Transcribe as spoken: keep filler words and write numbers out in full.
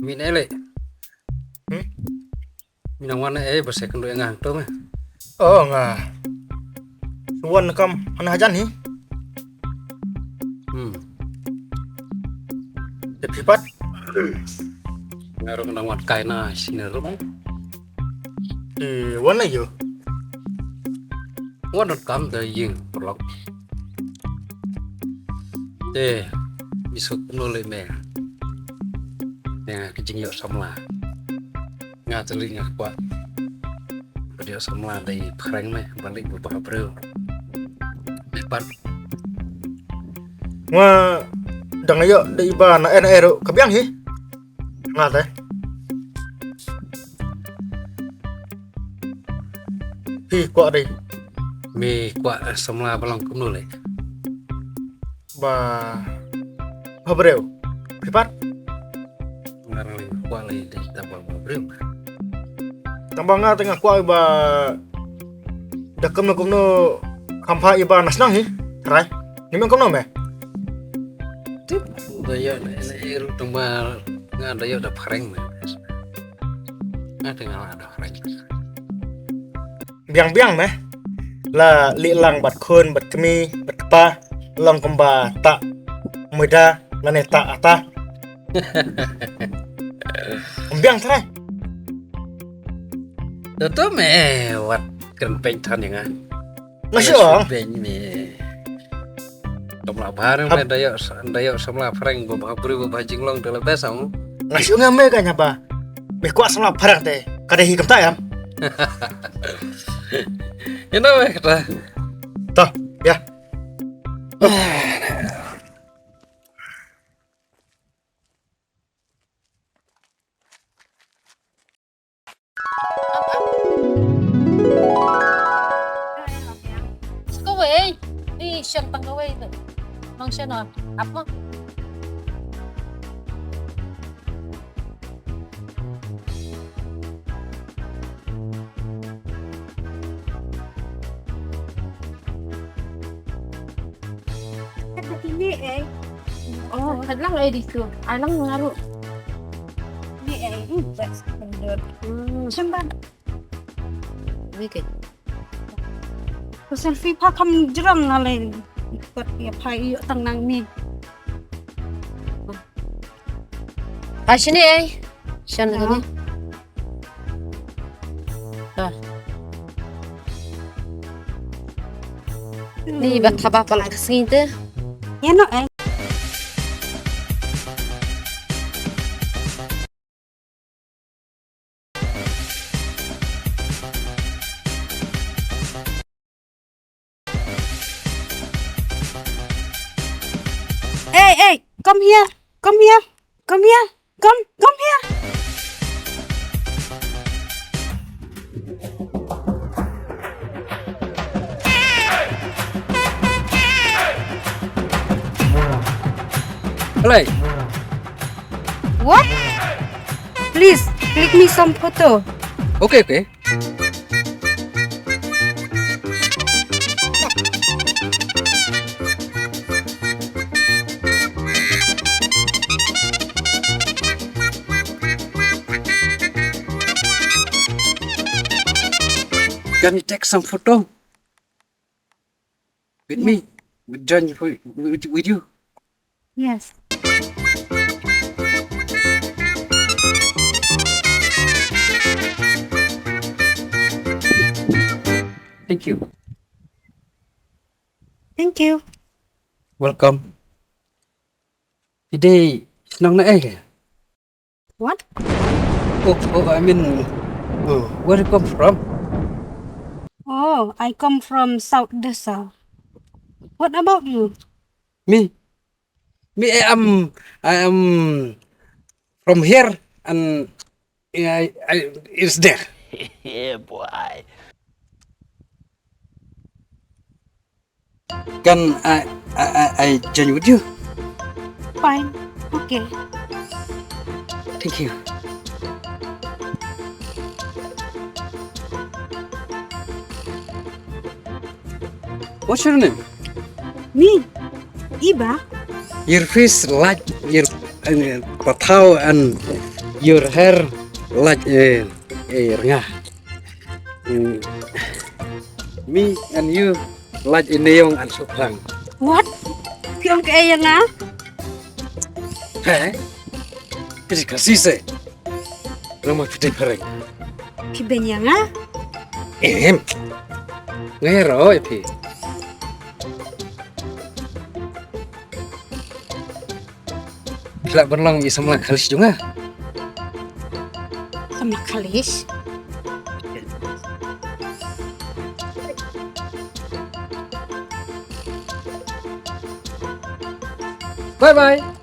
Min ele. Hmm? Min nang wan eh ba se kyndu nga hangto me. Oh nga. Suwan kam hana hajan hi. Hmm. Te phi pat. Nga ruh nang wan kai na sini ruh. Eh, wan ayo. Wan kam da ïing perlok. Te, isuk no le me. Nga ka jingïoh samla. Nga teli nga kwah. Ba ïoh samla dei phareng me, balik ba ba breu. Me pat. Nga dang ïoh dei ba na en ero ka biang hi. Nga te. Phi kwah dei. Me kwah samla ba long kumno le. Ba ba breu. Phi pat. Nga rang kwah le dei ta ba ba breu. Tang ba nga te nga kwah ba da kumno kumno kham pha iba na shnong hi. Trai. Ni men kumno me. Tip da ïoh na ero tang ba nga da ïoh da phareng me. Nga te nga la da phareng. Biang biang me. La li lang bad khun bad kmi bad kpa long kumba ta muda lane ta ata. Biang trai. Toto me wat kren peng than nga. Nga shu ong. Peng me. Samla phareng me da ïoh da ïoh samla phareng ba ba breu ba jinglong da la best ang. Nga shu nga me ka nyaba. Me kwah samla phareng te. Ka dei hi kam ta em. Ina me kata. Ta, ya. Kawei, ni shan tang kawei tu. Nang shan apa? Kat da kine eh. Oh, kat lang eh di tu. Ai lang ngaru. Ni eh, hmm, best vendor. Hmm. Sembang. Wicked. Ko selfie pha kham jrong nga le. Kat ïa pha ïoh tang nang ni. Pha shini eh. Shan kane. Ah. Ni ba thaba pal ka sngi te. Ïa no eh. Hey, hey, come here, come here, come here, come, come here. Play. What? Please, click me some photo. Okay, okay. Can you take some photo? With me, with John, with, with, with you. Yes. Thank you. Thank you. Welcome. Today, shnong na eh? What? Oh, oh, I mean, oh, where you come from? Oh, I come from South Desa. What about you? Me? Me, I am, I am from here and I, I is there. Yeah, boy. Can I, I, I, I join with you? Fine. Okay. Thank you. What's your name? Me? Iba? Your face like your, uh, pathao and Your hair like a, a rnga. Mm. Me and you like a neon and so plang. What? Phi ong kaei ïa nga? He? Phi ka si se. Rama phi te phareng. Phi beiñ ïa nga? Em. Nga ïaroh ïa phi. Phi lah ban long i samla khalis jong nga. Samla khalis? Bye bye.